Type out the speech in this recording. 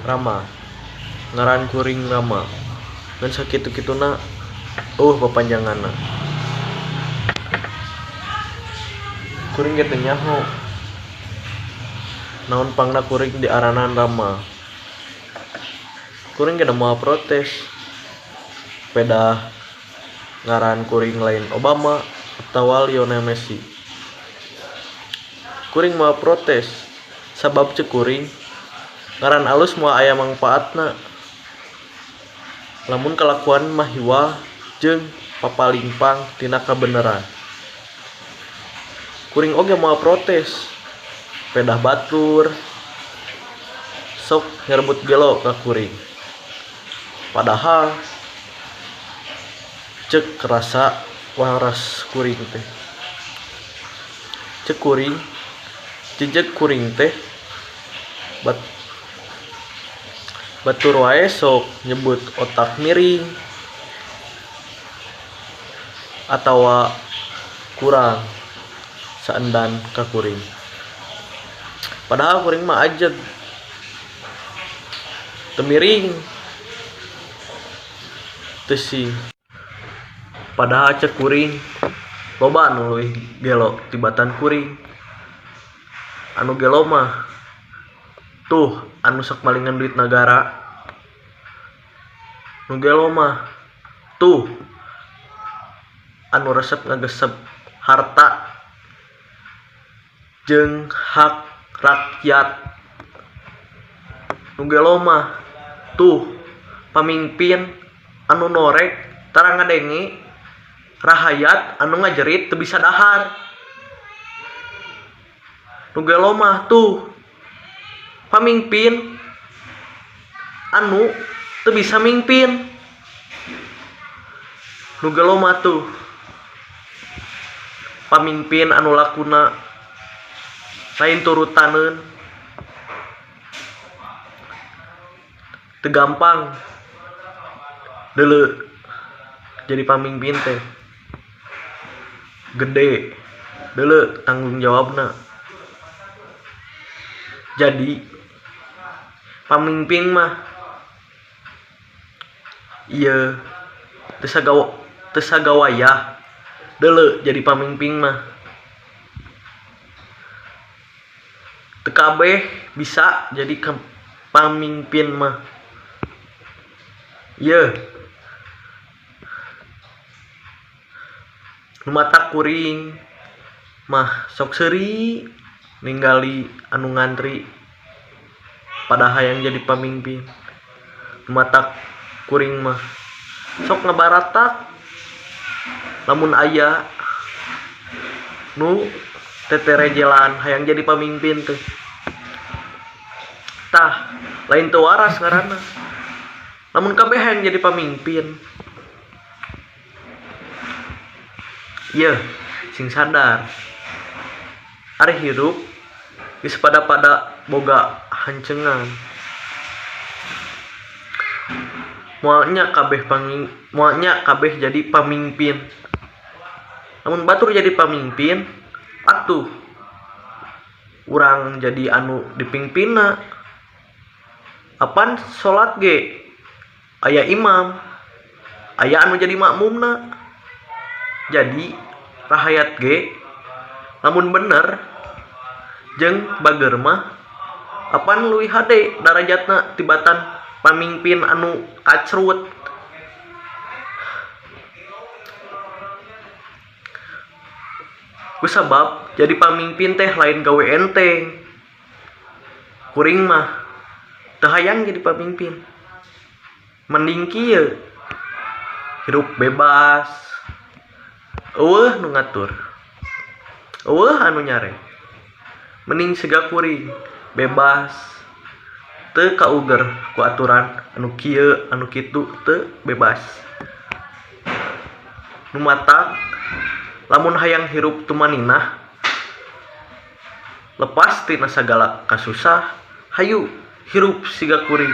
Rama. Ngaran kuring Rama. Ngan sakitu-kituna euweuh papanjanganna. Kuring ge teu nyaho naon pangna kuring diaranan Rama. Kuring ge da moal protes. Pedah ngaran kuring lain Obama atawa Lionel Messi. Kuring moal protes sabab ceuk kuring ngaran alus moal aya mangpaatna lamun kalakuan mahiwal jeung papalingpang tina kabeneran. Kuring oge moal protes pedah batur sok nyarebut gelo ka kuring. Padahal ceuk rasa waras kuring teh. Ceuk kuring jejeg kuring teh batur wae sok nyebut otak miring atawa kurang saendan ka kuring. Padahal kuring mah ajeg teu miring teu sing. Padahal ceuk kuring loba anu leuwih gelo tibatan kuring. Anu gelo mah tuh anu sok malingan duit nagara. Nu gelo mah tuh anu resep ngagesep harta jeung hak rakyat. Nu gelo mah tuh pamingpin anu norek tara ngadenge rahayat anu ngajerit teu bisa dahar. Nu gelo mah tuh pamingpin anu teu bisa mingpin. Nu gelo mah tuh pamingpin anu lakuna lain turutaneun. Teu gampang deuleu jadi pamingpin teh. Gede deuleu tanggung jawabna. Jadi pamingpin mah ieu teu sagawayah deuleu jadi pamingpin mah. Teu kabeh bisa jadi pamingpin mah. Ieu nu mata kuring mah sok seuri ningali anu ngantri pada hayang jadi pamingpin. Nu mata kuring mah sok ngabaratak lamun aya nu teterejelan hayang jadi pamingpin teh. Tah lain teu waras ngaranna lamun kabeh hayang jadi pamingpin. Ieu sing sadar ari hirup geus pada-pada boga hancengan. Moal nya kabeh jadi pamingpin. Lamun batur jadi pamingpin atuh urang jadi anu dipingpinna. Apan salat ge aya imam, aya anu jadi makmumna. Jadi rahayat ge lamun bener jeung bager mah apan leuwih hade darajatna tibatan pamingpin anu kacrut. Kusabab jadi pamingpin teh lain gawe enteng. Kuring mah teu hayang jadi pamingpin. Mending kieu hirup bebas. Euweuh nu ngatur. Euweuh anu nyare. Mending siga kuring bebas. Teu kauger ku aturan anu kieu anu kitu teu bebas. Nu matak lamun hayang hirup tumaninah lepas tina sagala kasusah hayu hirup siga kuring.